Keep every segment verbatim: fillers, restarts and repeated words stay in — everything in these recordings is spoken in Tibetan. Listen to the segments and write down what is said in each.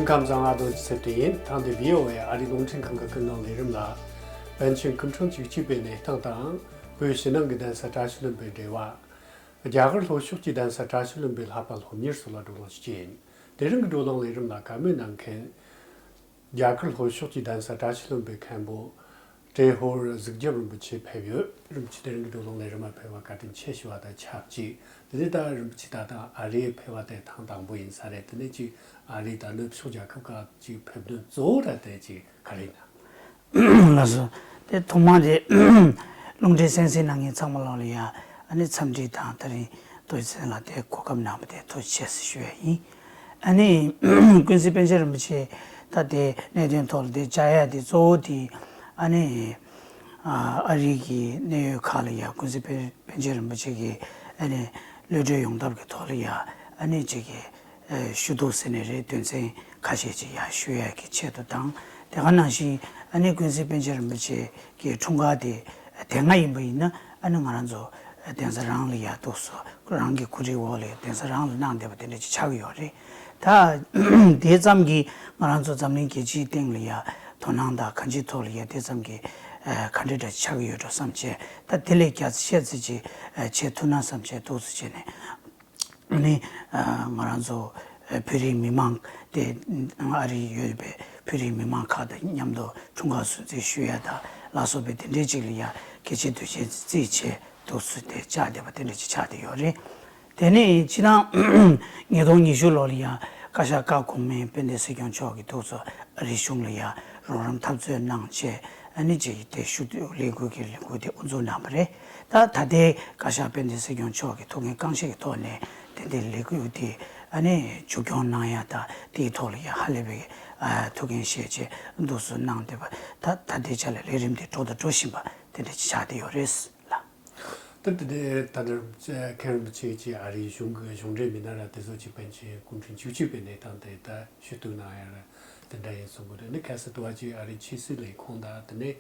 ཁམས་བཟང་ང་རྡོ་རྗེ་ཚེ་བརྟན་ཡིན། ཐེངས་འདིའི་བི་ཨོ་ཨེ་ཨ་རིའི་རླུང་འཕྲིན་ཁང་གི་ཀུན་གླེང་ལས་རིམ་ལ། པཎ་ཆེན་སྐུ་ཕྲེང་བཅུ་གཅིག་པའི་གནས་སྟངས་དང་། བོད་ཕྱི་ནང་གི་གདན་ས་བཀྲ་ཤིས་ལྷུན་པོའི་འབྲེལ་བ། རྒྱ་གར་ལྷོ་ཕྱོགས་ཀྱི་གདན་ས་བཀྲ་ཤིས་ལྷུན་པོའི་ལྷ་པ་སློབ་གཉེར་སོགས་ལ་བགྲོ་གླེང་ཞུ་རྒྱུ་ཡིན། དེ་རིང་གི་བགྲོ་གླེང་ལས་རིམ་ལ་བཀའ་མོལ་གནང་མཁན། རྒྱ་གར་ལྷོ་ཕྱོགས་ཀྱི་གདན་ས་བཀྲ་ཤིས་ལྷུན་པོའི་མཁན་པོ། ཏྲེ་ཧོར་གཟིག་རྒྱབ་རིན་པོ་ཆེ་ཕེབས་ཡོད། རིན་པོ་ཆེ་དེ་རིང་གི་བགྲོ་གླེང་ལས་རིམ་ལ་ཕེབས་པར་བཀའ་དྲིན་ཆེ་ཞུ་བ་དང་ཆབས་ཅིག་དེ་ནས་ད་རིན་པོ་ཆེ་ད་ལྟ་ཨ་རིར་ཕེབས་པ་དེ་ཐེངས་དང་པོ་ཡིན་ས་རེད། དེ་ནས་ཅིག་ཨ་རིའི་ད་ནུབ་ཕྱོགས་རྒྱལ་ཁབ་ཁག་ཅིག་ཕེབས་དོན་གཙོ་བོ་ར་དེ་ཅིག་ག་རེ་ཡིན་ན། ལགས་སོ། དེ་ཐོག་མ་དེ་རླུང་འཕྲིན་གསན་གཟིགས་གནང་མཁན་ཚང་མ་ལོག་ལ་ཡ། ཨ་ནི་འཚམས་འདྲི་དང་དེ་རིང་རྡོ་རྗེ་ཚེ་བརྟན་ལགས་དེ་གོ་སྐབས་གནང་བ་དེ་ཐུགས་རྗེ་ཆེ་ཞུ་ཡ་ཡིན། ཨ་ནི་ཀུན་གཟིགས་པཎ་ཆེན་རིན་པོ་ཆེ་ད་དེ་གནད་དོན་ཐོག་ལ་དེ་བཅར་ཡ་དེ་གཙོ་བོ་དེ། ཨ་ནི་ཨ་རི་གི་གནད་ཡོད་ཁག་ལ་ཡ་ཀུན་གཟིགས་པཎ་པཎ་ཆེན་རིན་པོ་ཆེ་གི་ཨ་ནི་གློད་གྲོལ་ཡོང་ཐབས་ཀྱི་ཐོག་ལ་ཡ། ཨ་ནི་ཅིག་གི་ཞུ་གཏུག་ཟེར་ནས་རེད། དོན་ཚན་ཁ་ཤས་ཅིག་ཡར་ཞུ་ཡས་ཀྱི་ཆེད་དུ་དང་། དེ་ག་ནང་བཞིན་ཨ་ནི་ཀུན་གཟིགས་པཎ་ཆེན་རིན་པོ་ཆེ་གི་འཁྲུངས་སྐར་དེ་དེ་སྔ་ཡིན་པ་ཡིན་ན། ཨ་ནི་ང་རང་ཚོ་གདན་ས་རང་ལ་ཡར་འདུག་སོ། རང་གི་གོ་སྒྲིག་འོག་ལ་གདན་ས་རང་ལ་གནང་བསྡད་པ་དེ་འདྲ་ཅིག་ཆགས་ཀྱི་ཡོད་རེད། ད་དེ་ཙམ་གྱིས་ང་རང་ཚོ་འཛམ་གླིང་རྒྱལ་སྤྱིའི་སྟེང་ལ་ཡ་དོ་སྣང་དང་གང་ཅིའི་ཐོག་ལ་ཡ་དེ་ཙམ་གྱིས་ག་འདྲ་འདྲ་ཆགས་ཀྱི་ཡོད་འགྲོ་བསམ་བྱས། ད་དེ་ལས་རྒྱ་ཆེ་ཙམ་ཅིག་བྱེད་ཐུབ་ན་བསམ་བྱས་འདུག་སེ་བྱས་ནས། ནི་ང་རང་ཚོ་བོད་རིགས་མི་མང་དེ་ཨ་རི་ཡོད་པའི་བོད་རིགས་མི་མང་ཁག་དང་མཉམ་དུ་འཁྲུངས་སྐར་སྲུང་བརྩི་ཞུ་ཡ་དང་ལ་སོགས་པའི་དེ་འདྲའི་ཅིག་ལ་ཡ་གལ་ཆེ་འདུ་ཤེས་རྩིས་བྱས་འདུག་སེ་དེ་བཅར་བསྡད་པ་དེ་འདྲ་ཅིག་ཆགས་བསྡད་ཡོད་རེད། དེ་ནས་སྤྱི་བཏང་ཉིས་སྟོང་ཉི་ཤུ་ལོ་ལ་ཡ་བཀའ་ཤག་བཀའ་གོང་མའི་དཔལ་ལྡན་སྲིད་སྐྱོང་མཆོག་གིས་འདུག་སེ་ཨ་རིའི་གཞུང་ལ་ཡ་རོགས་རམ་འཐབ་རྩོད་གནང་བྱས། ཨ་ནི་ཅིག་དེ་ཞུ་གཏུག་ལས་འགུལ་གྱི་ལས་འགུལ་དེ་དབུ་འཛུགས་གནང་བ་རེད། ད་ད་ལྟའི་བཀའ་ཤག་དཔལ་ལྡན་སྲིད་སྐྱོང་མཆོག་གི་ཐུགས་འགན་རྐང་བཞེས་ཀྱི་ཐོག་ནས་དེ་འདྲའི་ལས་འགུལ་དེ་ཨ་ནི་མཇུག་སྐྱོང་གནང་ཡ་དང་དེའི་ཐོག་ལ་ཡ་ཧ་ལས་པའི་ཨ་ཐུགས་འགན་བཞེས་བྱས་འདུག་སེ་གནང་བསྡད་པ། ད་ད་ལྟའི་ཆ་ལ་ལས་རིམ་དེ་འགྲོ་དང་འགྲོ་བཞིན་པ་དེ་འདྲ་ཅིག་ཆགས་བསྡད་ཡོད་རེད་ལགས། ད་དེ་ནས་ད་ནི་མཁན་རིན་པོ་ཆེ་ཅིག་ཨ་རིའི་གཞུང་གི་གཞུང་འབྲེལ་མི་སྣ་ར་དེ་ཚོ་ཅིག་པཎ་ཆེན་སྐུ་ཕྲེང་བཅུ་གཅིག་པའི་གནས་སྟངས་དེ་ད་ཞུ་གཏུག་གནང་ཡ་ར་དེ་འདྲ་ཡིན་གསུང་གི་རེད། ནི་ཁ་སང་དུ་བ་ཅིག་ཨ་རིའི་ཕྱི་སྲིད་ལས་ཁུངས་དང་དེ་ནས་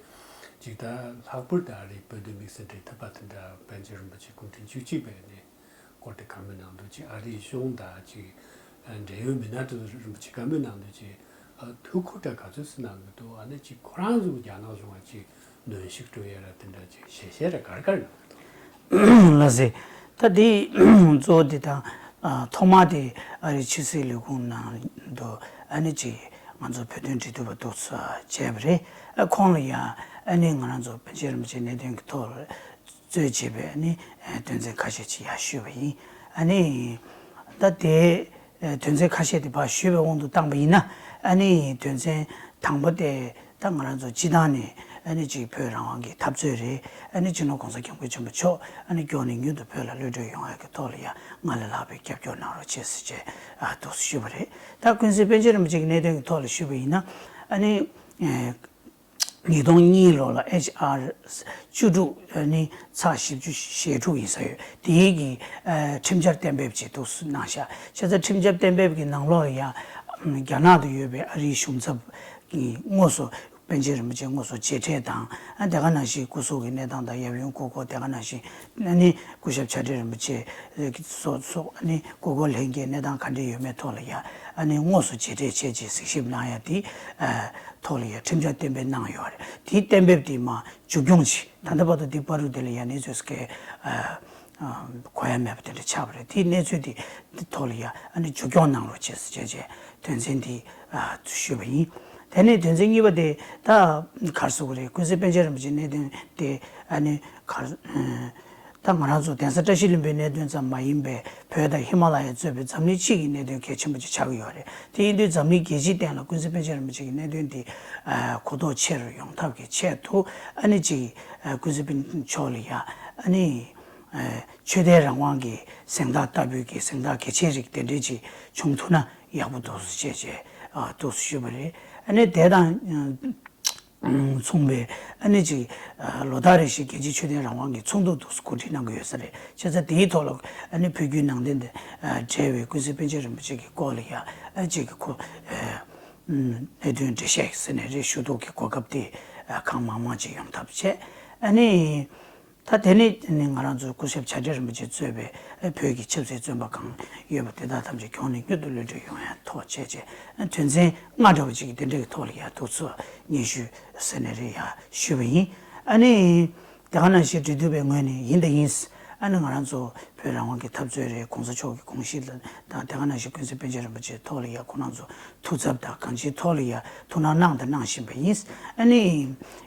ཅིག་ད་ལྷག་པར་དུ་ཨ་རིའི་བོད་དོན་དམིགས་བསལ་འབྲེལ་མཐུད་པ་དེ་འདྲ་པཎ་ཆེན་རིན་པོ་ཆེ་སྐུ་ཕྲེང་བཅུ་གཅིག་པའི་གནས་སྐོར་དེ་བཀའ་མོལ་གནང་འདུག་ཅིག་ཨ་རིའི་གཞུང་དང་ཅིག་འབྲེལ་ཡོད་མི་སྣ་དེ་ཚོ་རིན་པོ་ཆེ་བཀའ་མོལ་གནང་འདུག་ཅིག་ཨ་ཐུགས་ཁུར་དང་ག་ཚོད་ཙམ་གནང་གི་འདུག་ཨ་ནི་ཅིག་ཁོ་རང་ཚོ་རྒྱ་ནག་གཞུང་ལ་ཅིག་གནོན་ཤུགས་སྤྲོད་ཡ་ར་དེ་འདྲ་ཅིག་ཞལ་བཞེས་ར་ག་རེ་ག་རེ་གནང་གི་འདུག་ལགས་སེ། ད་དེ་གཙོ་བོ་དེ་དང་ཨ་ཐོག་མ་དེ་ཨ་རིའི་ཕྱི་སྲིད་ལས་ཁུངས་ནང་དུ་ཨ་ནི་ཅིག་ང་ཚོ་བོད་དོན་འབྲེལ་མཐུད་པ་འདུག་སེ་བྱས་པ་རེད། ཨ་ཁོང་ལ་ཡ་ཨ་ནི་ང་རང་ཚོ་པཎ་ཆེན་རིན་པོ་ཆེའི་གནད་དོན་གྱི་ཐོག་ལ་གཙོས་བྱས་པའི་ཨ་ནི་དོན་ཚན་ཁ་ཤས་ཅིག་ཡར་ཞུས་པ་ཡིན། ཨ་ནི་ད་དེ་དོན་ཚན་ཁ་ཤས་དེ་ཕར་ཞུས་པའི་དབང་དུ་བཏང་པ་ཡིན་ན། ཨ་ནི་དོན་ཚན་དང་པོ་དེ་ད་ང་རང་ཚོ་སྤྱི་བཏང་ནས་ཨ་ནི་ཅིག་བོད་རང་དབང་གི་འཐབ་རྩོད་རེད། ཨ་ནི་སྤྱི་ནོར་༸གོང་ས་༸སྐྱབས་མགོན་ཆེན་པོ་མཆོག་ཨ་ནི་མགྱོགས་ནས་མྱུར་དུ་བོད་ལ་གློད་གྲོལ་ཡོང་ཡག་གི་ཐོག་ལ་ཡང་སྔར་ལས་ལྷག་པའི་རྒྱབ་སྐྱོར་གནང་རོགས་བྱེད་ཟེར་བྱས་ཨ་འདུག་སེ་ཞུས་པ་རེད། ད་ཀུན་གཟིགས་པཎ་ཆེན་རིན་པོ་ཆེ་གི་གནད་དོན་གྱི་ཐོག་ལ་ཞུས་པ་ཡིན་ན། ཨ་ནི་ཉིས་སྟོང་གཉིས་ལོ་ལ་ཨེཆ་ཨར་བཅུ་དྲུག་ཨ་ནི་ཚག་བཞི་བཅུ་ཞེ་དྲུག་ཡིན་ས་ཡོད། དེའི་གི་ཁྲིམས་འཆར་གཏན་འབེབས་བྱས་འདུག་སེ་གནང་ཤག་བྱས་ཙང་ཁྲིམས་འཆར་གཏན་འབེབས་ཀྱི་ནང་ལོགས་ལ་ཡང་རྒྱ་ནག་ཏུ་ཡོད་པའི་ཨ་རིའི་གཞུང་ཚབ་ཀྱིས་དངོས་སུ་པཎ་ཆེན་རིན་པོ་ཆེ་དངོས་སུ་མཇལ་འཕྲད་དང་། ཨ་དེ་ག་ནང་བཞིན་སྐུ་གཟུགས་ཀྱི་གནས་སྟངས་དང་ཡབ་ཡུམ་སྐུ་འཁོར། དེ་ག་ནང་བཞིན་ཨ་ནི་སྐུ་ཞབས་བྱ་བྲལ་རིན་པོ་ཆེ་སོགས་སོགས་ཨ་ནི་སྐུ་འཁོར་ལྷན་རྒྱས་གནས་སྟངས་ག་འདྲ་ཡོད་མེད་ཐོག་ལ་ཡང་ཨ་ནི་དངོས་སུ་མཇལ་འཕྲད་བྱས་རྗེས་གཟིགས་ཞིབ་གནང་ཡ་དེ་ཐོག་ལ་ཡང་ཁྲིམས་འཆར་གཏན་འབེབས་གནང་ཡོད་རེད། དེའི་གཏན་འབེབས་དེ་མར་མཇུག་སྐྱོང་ཅིག་ད་ལྟ་བར་དུ་འདི་བར་དུ་དེ་ལ་ཡང་གནས་ཚུལ་སྐད་གོ་ཡ་མེད་པ་དེ་འདྲ་ཆགས་པ་རེད། དེའི་གནས་ཚུལ་དེ་ཐོག་ལ་ཡང་ཨ་ནི་མཇུག་སྐྱོང་གནང་རོགས་བྱེད་ཟེར་བྱས་བྱས་དོན་ཚན་དེ་ཞུས་པ་ཡིན། དེ་ནས་དོན་ཚན་གཉིས་པ་དེ་ད་ག་རེ་ཟེར་དགོས་རེད། ཀུན་གཟིགས་པཎ་ཆེན་རིན་པོ་ཆེའི་གནད་དོན་དེ་ཨ་ནི་ག་རེ་ད་ང་རང་ཚོ་གདན་ས་བཀྲ་ཤིས་ལྷུན་པོའི་གནད་དོན་ཙམ་མ་ཡིན་པའི་བོད་དང་ཧི་མ་ལ་ཡ་གཙོས་པའི་འཛམ་གླིང་སྤྱི་ཡི་གནད་དོན་གལ་ཆེན་པོ་ཅིག་ཆགས་ཀྱི་ཡོད་རེད། དེ་ཡིན་དུས་འཛམ་གླིང་རྒྱལ་སྤྱིའི་སྟེང་ལ་ཀུན་གཟིགས་པཎ་ཆེན་རིན་པོ་ཆེ་གི་གནད་དོན་འདི་གོ་རྟོགས་ཆེ་རུ་ཡོང་ཐབས་ཀྱི་ཆེད་དུ་ཨ་ནི་ཅིག་ཀུན་གཟིགས་པཎ་ཆེན་མཆོག་ལ་ཡ་ཨ་ནི་ཆོས་དད་རང་དབང་གི་གཟེངས་རྟགས་ལྟ་བུའི་གི་གཟེངས་རྟགས་གལ་ཆེ་རིགས་དེ་འདྲས་ཅིག་བྱུང་ཐུབ་ན་ཡག་པོ་འདུག་ཟེར་བྱས་བྱས་འདུག་ཞུས་པ་རེད། ཨ་ནི་དེ་དང་མཚུངས་པའི་ཨ་ནི་ཅིག་ལོ་ལྟར་རེ་བཞིན་རྒྱལ་སྤྱིའི་ཆོས་དད་རང་དབང་གི་ཚོགས་འདུ་འདུག་གོ་སྒྲིག་གནང་གི་ཡོད་ས་རེད། བྱས་ཙང་དེའི་ཐོག་ལ་ཨ་ནི་བོད་བརྒྱུད་ནང་བསྟན་དང་འབྲེལ་བའི་ཀུན་གཟིགས་པཎ་ཆེན་རིན་པོ་ཆེ་གི་སྐོར་ལ་ཡ་ཨ་ཅིག་གི་ཁོ་གནད་དོན་འགྲེལ་བཤད་ཟེར་ནས་རེ་ཞུ་གཏུག་གི་གོ་སྐབས་དེ་གང་མང་མང་ཅིག་ཡོང་ཐབས་བྱས། ཨ་ནི། ད་དེ་ནས་ནི་ང་རང་ཚོའི་སྐུ་ཞབས་བྱ་བྲལ་རིན་པོ་ཆེ་གཙོས་པའི་བོད་ཀྱི་ཆབ་སྲིད་བཙོན་པ་གང་ཡོད་པ་དེ་དག་ཐམས་ཅད་མགྱོགས་ནས་མྱུར་དུ་གློད་གྲོལ་ཡོང་ཡ་ཐོག་བྱས་རྗེས་དོན་ཚན་ལྔ་འདྲ་བ་ཅིག་གི་དེ་འདྲའི་ཐོག་ལ་ཡ་ཐུགས་ཚོད་སྙན་ཞུ་ཟེར་ནས་རེ་ཡ་ཞུས་པ་ཡིན། ཨ་ནི། དེ་ག་ནང་བཞིན་འབྲེལ་མཐུད་པའི་ངོས་ནས་ཡིན་དང་ཡིན། ཨ་ནི་ང་རང་ཚོ་བོད་རང་དབང་གི་འཐབ་རྩོད་རེད། གོང་ས་མཆོག་གི་དགོངས་གཞི་ལ་དང་དེ་ག་ནང་བཞིན་ཀུན་གཟིགས་པཎ་ཆེན་རིན་པོ་ཆེའི་ཐོག་ལ་ཡ་ཁོང་རང་ཚོ་ཐུགས་འཚབ་དང་གང་ཅིའི་ཐོག་ལ་ཡ་ཐུགས་སྣང་གནང་དང་གནང་བཞིན་པ་ཡིན། ཨ་ནི་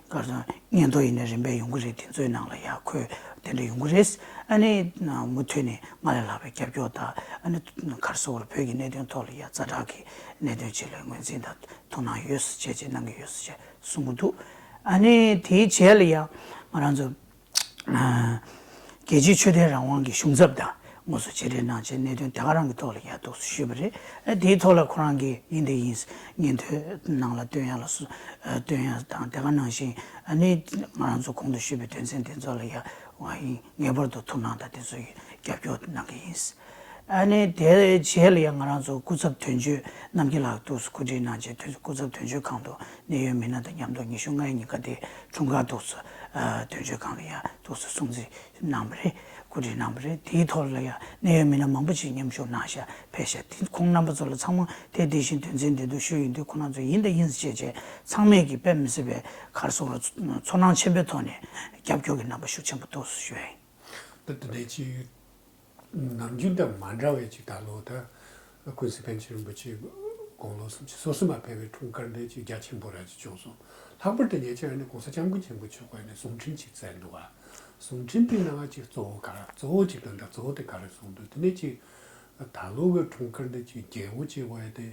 ག་རེ་ཟེར་སྙན་ཐོ་ཡིན་ན་རིམ་པས་ཡོང་གི་རེད། དེ་ཚོའི་ནང་ལ་ཡ་འཁོད་དེ་འདྲ་ཡོང་གི་རེད། ཨ་ནི་མུ་མཐུད་ནས་སྔར་ལས་ལྷག་པའི་རྒྱབ་སྐྱོར་དང་ཨ་ནི་ག་རེ་ཟེར་དགོས་རེད། བོད་ཀྱི་གནད་དོན་ཐོག་ལ་ཡ་ཛ་དྲག་གི་གནད་དོན་ཅིག་ལ་ངོས་འཛིན་དང་ཐུགས་སྣང་ཡོད་ཟེར་བྱས་བྱས་གནང་གི་ཡོད་ཟེར་བྱས་གསུང་གི་འདུག་ཨ་ནི་དེའི་རྗེས་ལ་ཡང་ང་རང་ཚོ་ཨ་རྒྱལ་སྤྱིའི་ཆོས་དད་རང་དབང་གི་གཞུང་ཚབ་དང་དངོས་སུ་མཇལ་འཕྲད་གནང་བྱས་གནད་དོན་དེ་ག་རང་གི་ཐོག་ལ་ཡ་འདུག་སེ་ཞུས་པ་རེད། ཨ་དེའི་ཐོག་ལ་ཁོ་རང་གིས་ཡིན་དེ་ཡིན་སྙན་ཐོའི་ནང་ལ་བཏོན་ཡ་ལ་སུ་ཨ་བཏོན་ཡ་དང་དེ་ག་ནང་བཞིན་ཨ་ནི་ང་རང་ཚོ་གོང་དུ་ཞུས་པའི་དོན་ཚན་དེ་ཚོ་ལ་ཡ་ང་ཡིན་ངེས་པར་དུ་ཐུགས་སྣང་དང་དེ་ཚོ་ཡིན་རྒྱབ་སྐྱོར་གནང་གི་ཡིན། ཨ་ནི་དེའི་རྗེས་ལ་ཡང་ང་རང་ཚོ་སྐུ་ཚབ་དོན་གཅོད་རྣམ་རྒྱལ་ལགས་འདུག་སེ་གོ་སྒྲིག་གནང་རྗེས་དོན་སྐུ་ཚབ་དོན་གཅོད་ཁང་དུ་གནད་ཡོད་མི་སྣ་དང་མཉམ་དུ་ཉི་ཤུ་ལྔ་ཡི་ཉིན་ཀ་དེ་འཁྲུངས་སྐར་འདུག་སེ་ཨ་དོན་གཅོད་ཁང་ལ་ཡང་འདུག་སེ་སྲུང་བརྩི་གནང་བ་རེད། གོ་སྒྲིག་གནང་བ་རེད། དེའི་ཐོག་ལ་ཡང་གནད་ཡོད་མི་སྣ་མང་པོ་ཞིག་མཉམ་ཞུགས་གནང་ཤག་ཕེབས་ཤག་དེ་ཁོང་རྣམ་པ་ཚོ་ལ་ཚང་མ་དེ་དེ་བཞིན་དོན་ཚན་འདི་འདུག་ཞུ་ཡིན་དུས་ཁོང་རྣམ་ཚོ་ཡིན་དང་ཡིན་ཟེར་བྱས་བྱས་ཚང་མས་ཀྱི་དཔེ་མི་སྲིད་པའི་ག་རེ་ཟེར་དགོས་རེད། ཚོར་སྣང་ཆེན་པོའི་ཐོག་ནས་རྒྱབ་སྐྱོར་གྱི་རྣམ་པ་ཤུགས་ཆེན་པོ་འདུག་སེ་ཞུ་ཡ་ཡིན། ད་དེ་འདྲའི་ཅིག་ནམ་རྒྱུན་དང་མ་འདྲ་བའི་ཅིག་ད་ལོ་ད་ཀུན་གཟིགས་པཎ་ཆེན་རིན་པོ་ཆེ་དགུང་ལོ་སུམ་ཅུ་སོ་གསུམ་པ་ཕེབས་པའི་འཁྲུངས་སྐར་འདི་ཅིག་རྒྱ་ཆེན་པོ་ར་ཅིག་བྱུང་སོང་། ལྷག་པར་དུ་ཉེ་ཆར་ནས་གོང་ས་སྐྱབས་མགོན་ཆེན་པོ་མཆོག་གིས་ནས་གསུང་འཕྲིན་ཅིག་བསྩལ་འདུག་ག་གསུང་འཕྲིན་དེའི་ནང་ཅིག་གཙོ་བོ་ག་རེ་གཙོ་བོ་ཅིག་དང་ད་གཙོ་བོ་དེ་ག་རེ་གསུངས་འདུག་དེ་ནས་ཅིག་ད་ལོ་གི་འཁྲུངས་སྐར་འདི་ཅིག་རྒྱས་པོ་ཅིག་བས་ཏེ་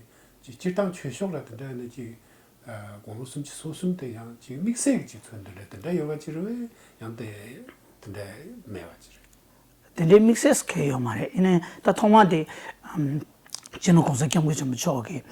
ཅིག་སྤྱིར་བཏང་ཆོས་ཕྱོགས་ལ་དེ་འདྲ་ནས་ཅིག་དགུང་ལོ་སུམ་ཅུ་སོ་གསུམ་དེ་ཡང་ཅིག་དམིགས་བསལ་གྱི་ཅིག་མཚོན་དོན་འདྲ་དེ་འདྲ་ཡོད་པ་ཅིག་རེད་པས། ཡང་དེ་དེ་འདྲ་མེད་པ་ཅིག་རེད། དེ་འདྲའི་དམིགས་བསལ་གང་ཡང་ཡོད་མ་རེད། ཡིན་ནའི་ད་ཐོག་མ་དེ་ཨམ་སྤྱི་ནོར་གོང་ས་སྐྱབས་མགོན་ཆེན་པོ་མཆོག་གིས་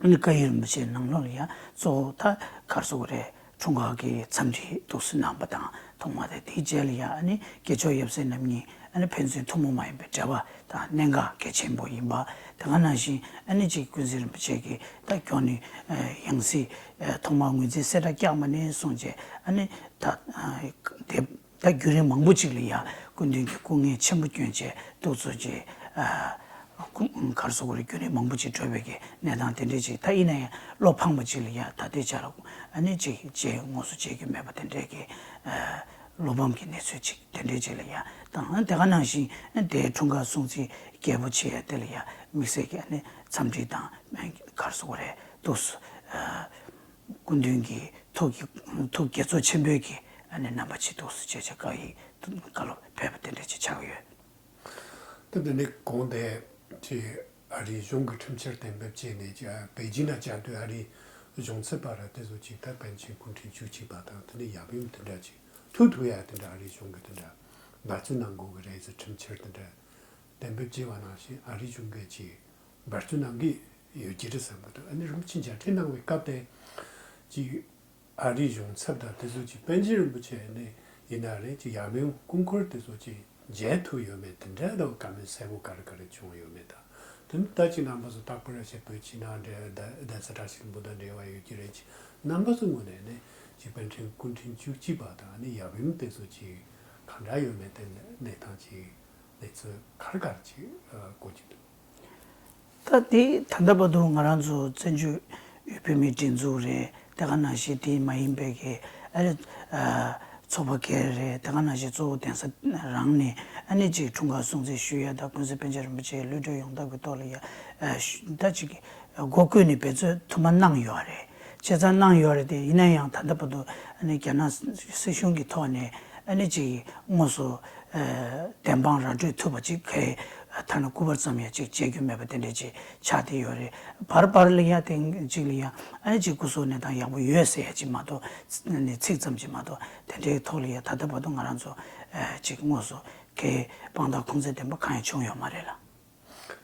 ཨ་ནི་བཀའ་ཡིག་རིན་པོ་ཆེའི་ནང་ལོགས་ལ་ཡང་གཙོ་བོ་ད་ག་རེ་ཟེར་དགོས་རེད། འཁྲུངས་སྐར་གྱི་འཚམས་འདྲི་འདུག་སེ་གནང་བ་དང་ཐོག་མ་དེ། དེའི་རྗེས་ལ་ཡང་ཨ་ནི་དགེ་ཆོས་ཡབ་སྲས་རྣམ་གཉིས་ཨ་ནི་ཕན་ཚུན་ཐུན་མོང་མ་ཡིན་པའི་འབྲེལ་བ་དང་གནད་འགག་གལ་ཆེན་པོ་ཡིན་པ། དེ་ག་ནང་བཞིན་ཨ་ནི་ཅིག་ཀུན་གཟིགས་རིན་པོ་ཆེ་གིས་ད་མགྱོགས་ནས་ཡང་སྲིད་ཐོག་མར་ངོས་འཛིན་གསལ་བསྒྲགས་བསྐྱངས་པ་ནས་བཟུང་བྱས་ཨ་ནི་ད་དེ། ད་བརྒྱུད་རིམ་མང་པོ་ཅིག་ལ་ཡ་སྐུ་མདུན་གྱི་སྐུ་ངལ་ཆེན་པོ་བསྐྱོན་བྱས་འདུག་སེ་ཅིག་ཨ་སྐུ་ག་རེ་ཟེར་དགོས་རེད། བརྒྱུད་རིམ་མང་པོ་ཅིག་བགྲོད་པའི་གི་གནས་སྟངས་དེ་འདྲས་ཅིག་ད་ཡིན་ན་ཡང་བློ་ཕངས་པ་ཅིག་ལ་ཡ་ད་ལྟའི་ཆ་ལ་ཨ་ནི་ཅིག་ཅིག་དངོས་སུ་མཇལ་རྒྱུ་མེད་པ་དེ་འདྲས་ཀྱི་ཨ་བློ་ཕམ་གྱི་གནས་ཚུལ་ཅིག་དེ་འདྲས་ཅིག་ལ་ཡ་དང་། དེ་ག་ནང་བཞིན་དེའི་འཁྲུངས་སྐར་སྲུང་བརྩི་རྒྱས་པོ་བྱེད་ཡ་དེ་ལ་ཡ་དམིགས་བསལ་གྱི་ཨ་ནི་འཚམས་འདྲི་དང་ག་རེ་ཟེར་དགོས་རེད། འདུག་སེ་ཨ། སྐུ་མདུན་གྱི་ཐུགས་ཀྱི་ཐུགས་དགྱེས་ཚོར་ཆེན་པོའི་གི་ཨ་ནི་རྣམ་པ་ཅིག་འདུག་སེ་བྱས་བྱས་བཀའ་ཡིག་བཀའ་སློབ་ཕེབས་པ་དེ་འདྲ་ཅིག་ཆགས་ཡོད། ད་དེ་ནས་གོང་དེ་ཅིག་ཨ་རིའི་གཞུང་གི་ཁྲིམས་འཆར་གཏན་འབེབས་བྱས་ནས་ཅིག་པེ་ཅིན་ལ་བཅར་དུས་ཨ་རིའི་གཞུང་ཚབ་པ་ར་དེ་ཚོ་ཅིག་ད་པཎ་ཆེན་སྐུ་ཕྲེང་བཅུ་གཅིག་པ་དང་དེ་ནས་ཡབ་ཡུམ་དེ་འདྲ་ཅིག་ཐུག་ཐུབ་ཡ་དེ་འདྲ་ཨ་རིའི་གཞུང་གི་དེ་འདྲ་འབད་བརྩོན་གནང་དགོས་ཀྱི་རེད་ཟེར་ཁྲིམས་འཆར་དེ་འདྲ་གཏན་འབེབས་བྱས་པ་ནང་བཞིན་ཨ་རིའི་གཞུང་གིས་ཅིག་འབད་བརྩོན་གནང་གི་ཡོད་ཀྱི་རེད་བསམ་གྱི་འདུག་ཨ་ནི་རིན་པོ་ཆེ་མཇལ་འཕྲད་གནང་བའི་སྐབས་དེ་ཅིག་ཨ་རིའི་གཞུང་ཚབ་དང་དེ་ཚོ་ཅིག་པཎ་ཆེན་རིན་པོ་ཆེ་ནས་ཡིན་ན་རེད། ཅིག་ཡབ་ཡུམ་སྐུ་འཁོར་དེ་ཚོ་ཅིག་མཇལ་ཐུབ་ཡོད་མེད་དེ་འདྲ་དང་བཀའ་མོལ་གསལ་པོ་ག་རེ་ག་རེ་བྱུང་ཡོད་མེད་དང་། དེ་ནི་ད་ཅིག་རྣམ་པ་ཚོ་རྟག་པར་ཞེ་པོ་ཕྱི་ནང་འབྲེལ་བ་གདན་ས་བཀྲ་ཤིས་ལྷུན་པོ་དང་འབྲེལ་བ་ཡོད་ཀྱི་རེད། ཅིག་རྣམ་པ་ཚོ་ངོས་ནས་ནི་ཅིག་པཎ་ཆེན་སྐུ་ཕྲེང་བཅུ་གཅིག་པ་དང་ནི་ཡབ་ཡུམ་དེ་ཚོ་ཅིག་གང་འདྲ་ཡོད་མེད་དེ་གནས་སྟངས་ཅིག་གནས་ཚུལ་ག་རེ་ག་རེ་ཅིག་གོ་གི་འདུག་ད་དེ་ད་ལྟ་བར་དུ་ང་རང་ཚོ་བཙན་བྱོལ་བོད་མིའི་སྒྲིག་འཛུགས་རེད། དེ་ག་ནང་བཞིན་དེ་མ་ཡིན་པའི་གི་ཨ་རི་ཨ་ཚོགས་པ་སྒེར་རེད། དེ་ག་ནང་བཞིན་གཙོ་བོ་གདན་ས་རང་ནས་ཨ་ནི་ཅིག་འཁྲུངས་སྐར་སྲུང་བརྩི་ཞུ་ཡ་དང་ཀུན་གཟིགས་པཎ་ཆེན་རིན་པོ་ཆེ་གློད་གྲོལ་ཡོང་ཐབས་ཀྱི་ཐོག་ལ་ཡ་ཨ་ཞུ་ད་ཅིག་སྒོ་བཀོད་ནས་འབད་བརྩོན་ཐུབ་མ་གནང་ཡོད་རེད། བྱས་ཙང་གནང་ཡོད་རེད་དེ། ཡིན་ན་ཡང་ད་ལྟ་བར་དུ་ཨ་ནི་རྒྱ་ནག་སྲིད་གཞུང་གི་ཐོག་ནས་ཨ་ནི་ཅིག་དངོས་སུ་ཨ་བདེན་དཔང་ར་སྤྲོད་ཐུབ་པ་ཅིག་གི་ཐ་ན་སྐུ་པར་ཙམ་ཡང་ཅིག་མཇལ་རྒྱུ་མེད་པ་དེ་འདྲ་ཅིག་ཆགས་བསྡད་ཡོད་རེད། བར་བར་ལ་ཡང་དེ་ཅིག་ལ་ཡང་ཨ་ནི་ཅིག་སྐུ་གཟུགས་གནས་སྟངས་ཡག་པོ་ཡོད་ཟེར་ཡ་ཅིག་མ་གཏོགས་ཨ་ནི་ཚིག་ཙམ་ཅིག་མ་གཏོགས་དེ་འདྲའི་ཐོག་ལ་ཡང་ད་ལྟ་བར་དུ་ང་རང་ཚོ་ཨ་ཅིག་དངོས་སུ་གི་དཔང་རྟགས་ཁུངས་བཙན་ལྡན་པ་གང་ཡང་བྱུང་ཡོད་མ་རེད་ལ།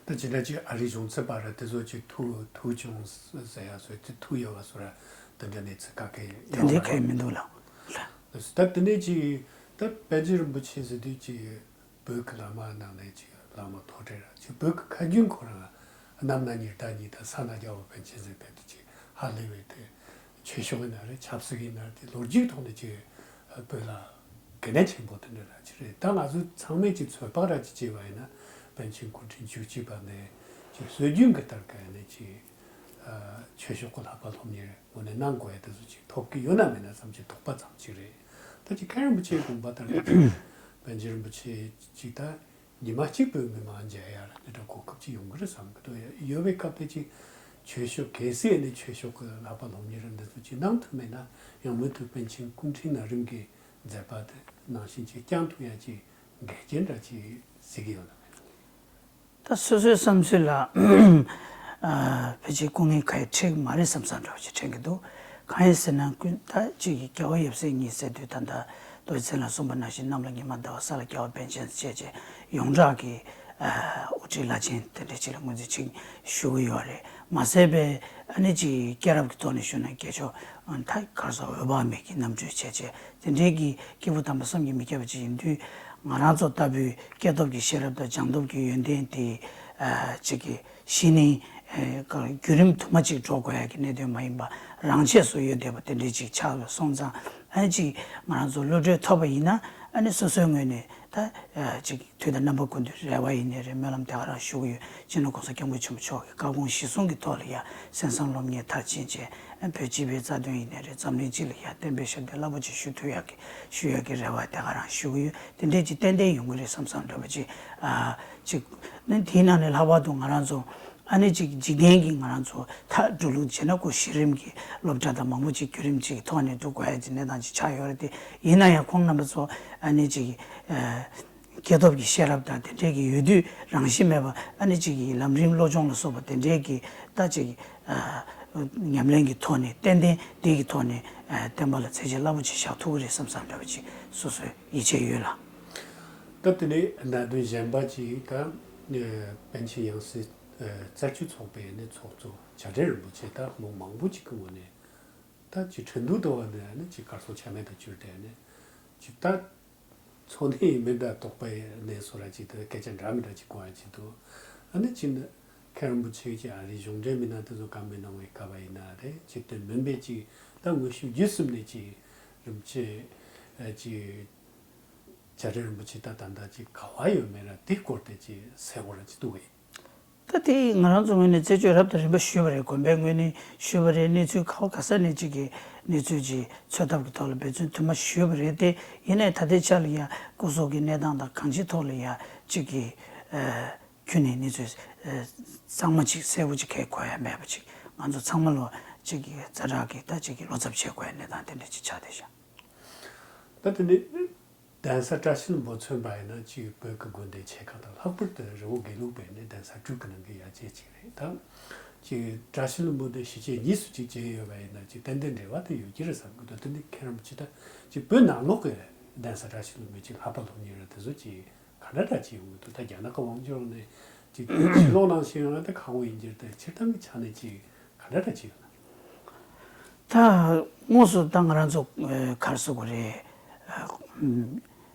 ད་ཇི་འདྲ་ཅིག་ཨ་རིའི་གཞུང་ཚབ་པ་ར་དེ་ཚོ་ཅིག་ཐུག་ཐུག་བྱུང་ཟེར་ཡ་ཚོ་ཅིག་ཐུག་ཡོད་པ་ཚོ་ར་དེ་འདྲ་གནས་ཚུལ་ག་གེ་དེ་ཡོད་འདྲའི་མ་གང་ཡང་རེད། མི་འདུག་ལགས། ད་དེ་ནས་ཅིག་ད་པཎ་ཆེན་རིན་པོ་ཆེ་ཟེར་དུས་ཅིག་བོད་ཀྱི་བླ་མ་ནང་ནས་ཅིག་བླ་མ་མཐོ་གྲས་ར་ཅིག་བོད་ཀྱི་ཁ་རྒྱུན་ཁོ་རང་གནམ་ན་ཉི་ཟླ་གཉིས་དང་ས་ན་རྒྱལ་བ་པཎ་ཆེན་ཟེར་བས་དེ་ཅིག་ཧ་ལས་པའི་དེ་ཆོས་ཕྱོགས་ཡིན་ན་རེད། ཆབ་སྲིད་ཡིན་ན་རེད། དེ་ལོ་རྒྱུས་ཐོག་ནས་ཅིག་བོད་ལ་ གལ་གནད་ཆེན་པོ་དེ་འདྲ་ར་ཅིག་རེད། ད་ང་ཚོ་ཚང་མས་ཅིག་ཚོད་དཔག་ར་ཅིག་བྱས་པ་ཡིན་ན་པཎ་ཆེན་སྐུ་ཕྲེང་བཅུ་གཅིག་པ་ནས་ཅིག་སྲོལ་རྒྱུན་གྱི་ལྟར་ག་ནས་ཅིག་ཆོས་ཕྱོགས་ཀྱི་བསླབ་པ་སློབ་གཉེར་ངོས་ནས་གནང་དགོས་ཡ་དེ་ཚོ་ཅིག་ཐོབ་ཀྱི་ཡོད་ན་མེད་ན་བསམ་གྱི་དོགས་པ་ཙམ་ཅིག་རེད། ད་ཅིག་མཁན་རིན་པོ་ཆེའི་དགོངས་པ་ལྟར་ན་ཅིག་པཎ་ཆེན་རིན་པོ་ཆེ་ཅིག་ད་ཉི་མ་གཅིག་བོད་མི་མང་མཇལ་ཡ་ལ་འདི་འདྲ་གོ་སྐབས་ཅིག་ཡོང་གི་རེད་བསམ་གི་འདུག་ཡོད་པའི་སྐབས་དེ་ཅིག་ཆོས་ཕྱོགས་གལ་སྲིད་ནི་ཆོས་ཕྱོགས་ཀྱི་བསླབ་པ་སློབ་གཉེར་འདི་ཚོ་ཅིག་གནང་ཐུབ་མེད་ན་ཡང་མུ་མཐུད་པཎ་ཆེན་སྐུ་ཕྲེང་ན་རིམ་གྱི་མཛད་པ་དེ་ནང་བཞིན་ཅིག་བསྐྱང་ཐུབ་ཡ་ཅིག་འགལ་རྐྱེན་འདྲ་ཅིག་གཟིགས་ཀྱི་ཡོད་ན་མེད་ན། ད་སོ་སོའི་བསམ་ཚུལ་ལ་ཨ་ཕལ་ཆེར་སྐུ་ངལ་ག་ཡེ་འཕྲད་ཀྱི་མ་རེད་བསམ་བསམ་འདྲ་བོ་ཞིག་དྲན་གྱི་འདུག་གང་ཡིན་ཟེར་ན་ཀུན་ད་ཅིག་གི་རྒྱལ་བ་ཡབ་སྲས་གཉིས་ཟེར་དུས་ད་ལྟ་རྡོ་རྗེ་ཚེ་ལ་གསུངས་པ་ནང་བཞིན་གནམ་ལ་ཉི་མ་ཟླ་བ་ས་ལ་རྒྱལ་བ་པཎ་ཆེན་ཟེར་བྱས་ཡོངས་གྲགས་ཀྱི་ཨ་དབུ་ཁྲིད་བླ་ཆེན་དེ་འདྲ་ཅིག་ལ་ངོས་འཛིན་ཅིག་ཞུ་གི་ཡོད་རེད། མ་ཟད་པའི་ཨ་ནི་ཅིག་སྐྱེས་རབས་ཀྱི་ཐོག་ནས་ཞུ་ན་དགེ་ཕྱོགས་ད་ག་རེ་ཟེར་འོད་དཔག་མེད་ཀྱི་རྣམ་སྤྲུལ་བྱས་བྱས་དེ་འདྲའི་གི་སྐྱེས་བུ་དམ་པ་བསམ་གྱིས་མི་ཁྱབ་པ་ཅིག་ཡིན་དུས་ང་རང་ཚོ་ལྟ་བུའི་སྐྱེས་སྟོབས་ཀྱི་ཤེས་རབ་དང་སྦྱངས་སྟོབས་ཀྱི་ཡོན་ཏན་དེ་ཨ་ཅིག་གི་གཞི་ནས་ཨ་བརྒྱུད་རིམ་དུ་མ་ཅིག་འགྲོ་དགོས་ཡ་གི་གནད་དོན་མ་ཡིན་པ་རང་ཆས་སུ་ཡོད་བསྡད་པ་དེ་འདྲའི་ཅིག་ཆགས་སོང་ཙང་ཨ་ནི་ཅིག་ང་རང་ཚོ་བློ་གྲོས་ཐོབ་པ་ཡིན་ན་ཨ་ནི་སོ་སོའི་ངོས་ནས་ད་ཨ་ཅིག་དུས་དང་རྣམ་པ་ཀུན་ཏུ་རེ་བ་ཡིན་ནའི་རེད། སྨོན་ལམ་དེ་ག་རང་ཞུ་གི་ཡོད། སྤྱི་ནོར་གོང་ས་སྐྱབས་མགོན་ཆེན་པོ་མཆོག་གི་བཀའ་དགོངས་གཞིར་བཟུང་གི་ཐོག་ལ་ཡ་གསན་བསམ་སློབ་གཉེར་མཐར་ཕྱིན་བྱས་བོད་སྤྱི་པའི་རྩ་དོན་ཡིན་ནའི་རེད། འཛམ་གླིང་སྤྱི་ལ་ཡ་བསྟན་པའི་ཞབས་འདེགས་རླབས་པོ་ཆེ་ཞུ་ཐུབ་ཡག་གི་ཞུ་ཡག་གི་རེ་བ་དེ་ག་རང་ཞུ་གི་ཡོད། དེ་འདྲས་ཅིག་ཏན་ཏན་ཡོང་གི་རེད་བསམ་བསམ་འདྲ་པོ་ཅིག་ཨ་ཅིག་ནི་དེའི་ནང་ནས་ལྷག་པར་དུ་ང་རང་ཚོ་ཨ་ནི་ཅིག་འཇིག་རྟེན་གྱི་ང་རང་ཚོ་མཐར་འགྲོ་ལུགས་བྱས་ན་ཁོ་གཞི་རིམ་གྱི་སློབ་གྲྭ་དང་མང་པོ་ཅིག་བརྒྱུད་རིམ་ཅིག་གི་ཐོག་ནས་འགྲོ་དགོས་ཡ་ཅིག་གནས་སྟངས་ཅིག་ཆགས་ཡོད་རེད་དེ། ཡིན་ན་ཡང་ཁོང་རྣམ་པ་ཚོ་ཨ་ནི་ཅིག་ཨ། སྐྱེས་སྟོབས་ཀྱི་ཤེས་རབ་དང་དེ་འདྲའི་གི་ཡོད་དུས་རང་བཞིན་མེད་པ་ཨ་ནི་གཅིག་གི་ལམ་རིམ་བློ་སྦྱོང་ལ་སོགས་པ་དེ་འདྲའི་གི་ད་ཅིག་ཨ་ཉམས་ལེན་གྱི་ཐོག་ནས་ཏན་ཏན་དེ་གི་ཐོག་ནས་ཨ་བསྟན་པ་ལ་ཚད་གཞི་རླབས་པོ་ཆེ་བཞག་ཐུབ་ཀྱི་རེད་བསམ་བསམ་འདྲ་བ་ཅིག་སོ་སོའི་ཡིད་ཆེས་ཡོད་ལ། ད་དེ་ནས་གནད་དོན་གཞན་པ་ཅིག་ད་ཨ་པཎ་ཆེན་ཡང་སྲིད་ཨ་རྩ་བཅུ་ཚོགས་པའི་ནས་ཚོགས་གཙོ་བྱ་བྲལ་རིན་པོ་ཆེ་ད་མི་མང་པོ་ཅིག་གི་ངོས་ནས། ད་ཅིག་ཁྲིན་ཏུའུ་དུ་བ་ནས་ནི་ཅིག་གར་སོང་ཆ་མེད་དུ་གྱུར་ཏེ་ནི་ཅིག་ད་འཚོ་གནས་མི་འདྲ་དོགས་པའི་གནས་སུ་ར་ཅིག་ཏུ་སྐད་ཆ་འདྲ་མི་འདྲ་ཅིག་གོ་ཡ་ཅིག་འདུག་ཨ་ནི་ཅིག་ནི་མཁན་རིན་པོ་ཆེ་ཅིག་ཨ་རིའི་གཞུང་འབྲེལ་མི་སྣ་དེ་ཚོ་བཀའ་མོལ་གནང་བའི་སྐབས་ཡིན་ན་རེད། ཅིག་དེ་མིན་པའི་ཅིག་ད་དངོས་ཤུགས་བརྒྱུད་གསུམ་ནས་ཅིག་རིན་པོ་ཆེ་ཅིག་བྱ་བྲལ་རིན་པོ་ཆེ་ད་ད་ལྟ་ཅིག་ག་བ་ཡོད་མེད་ར་དེ་སྐོར་དེ་ཅིག་གསལ་པོ་ར་ཅིག་འདུག་གས། ད་དེ་ང་རང་ཚོ་ངོས་ནས་རྩད་གཅོད་རབ་དང་རིམ་པ་ཞུས་པ་རེད། དགོན་པའི་ངོས་ནས་ཞུས་པ་རེད། གནས་ཚུལ་ག་བ་ག་ས་ནས་ཅིག་གི་གནས་ཚུལ་ཅིག་འཚོལ་ཐབས་ཀྱི་ཐོག་ལ་འབད་བརྩོན་དུ་མ་ཞུས་པ་རེད་དེ། ཡིན་ནའི་ད་ལྟའི་ཆ་ལ་ཡ་སྐུ་སྲོག་གི་གནས་སྟངས་དང་གང་ཅིའི་ཐོག་ལ་ཡ་ཅིག་གི་ཨ་ཁྱོན་ནས་གནས་ཚུལ་ཨ་གཙང་མ་ཅིག་གསལ་པོ་ཅིག་གས་གོ་ཡ་མེད་པ་ཅིག་ང་ཚོ་ཚང་མ་ལོ་ཅིག་གི་ཛ་དྲག་གི་ད་ཅིག་གི་བློ་འཚབ་བྱེད་དགོས་ཡ་གནས་སྟངས་དེ་འདྲ་ཅིག་ཆགས་བསྡད་ཤག་ད་དེ་ནས། གདན་ས་བཀྲ་ཤིས་ལྷུན་པོ་མཚོན་པ་ཡིན་ན་ཅིག་བོད་ཀྱི་དགོན་སྡེ་ཆེ་ཁག་དང་ལྷག་པར་དུ་རི་བོ་དགེ་ལུགས་པའི་ནི་གདན་ས་དྲུག་གི་ནང་གི་ཡ་གཅིག་ཅིག་རེད་དམ། ཅིག་བཀྲ་ཤིས་ལྷུན་པོ་འདི་ཞི་བྱེད་གཉིས་སུ་ཅིག་བྱས་ཡོད་པ་ཡིན་ན་ཅིག་ཏན་ཏན་འབྲེལ་བ་དེ་ཡོད་ཀྱི་རེད་བསམ་གི་འདུག་དེ་ནི་མཁན་རིན་པོ་ཆེ་ད་ཅིག་བོད་ནང་ལོགས་ཀྱི་གདན་ས་བཀྲ་ཤིས་ལྷུན་པོའི་ཅིག་ལྷག་པ་སློབ་གཉེར་ར་དེ་ཚོ་ཅིག་ག་འདྲ་འདྲ་ཅིག་ཡོང་གི་འདུག་ད་རྒྱ་ནག་གི་དབང་སྒྱུར་ནས་ཅིག་ཕྱི་ལོགས་ནང་བཞིན་ཡོང་ན་ད་ཁག་པོ་ཡིན་གྱི་རེད་དེ་སྤྱིར་བཏང་གི་ཆ་ནས་ཅིག་ག་འདྲ་འདྲ་ཅིག་ཡོད་ན། ད་དངོས་སུ་ད་ང་རང་ཚོ་ཨ་ག་རེ་ཟེར་དགོས་རེད། ཨ་ཨམ་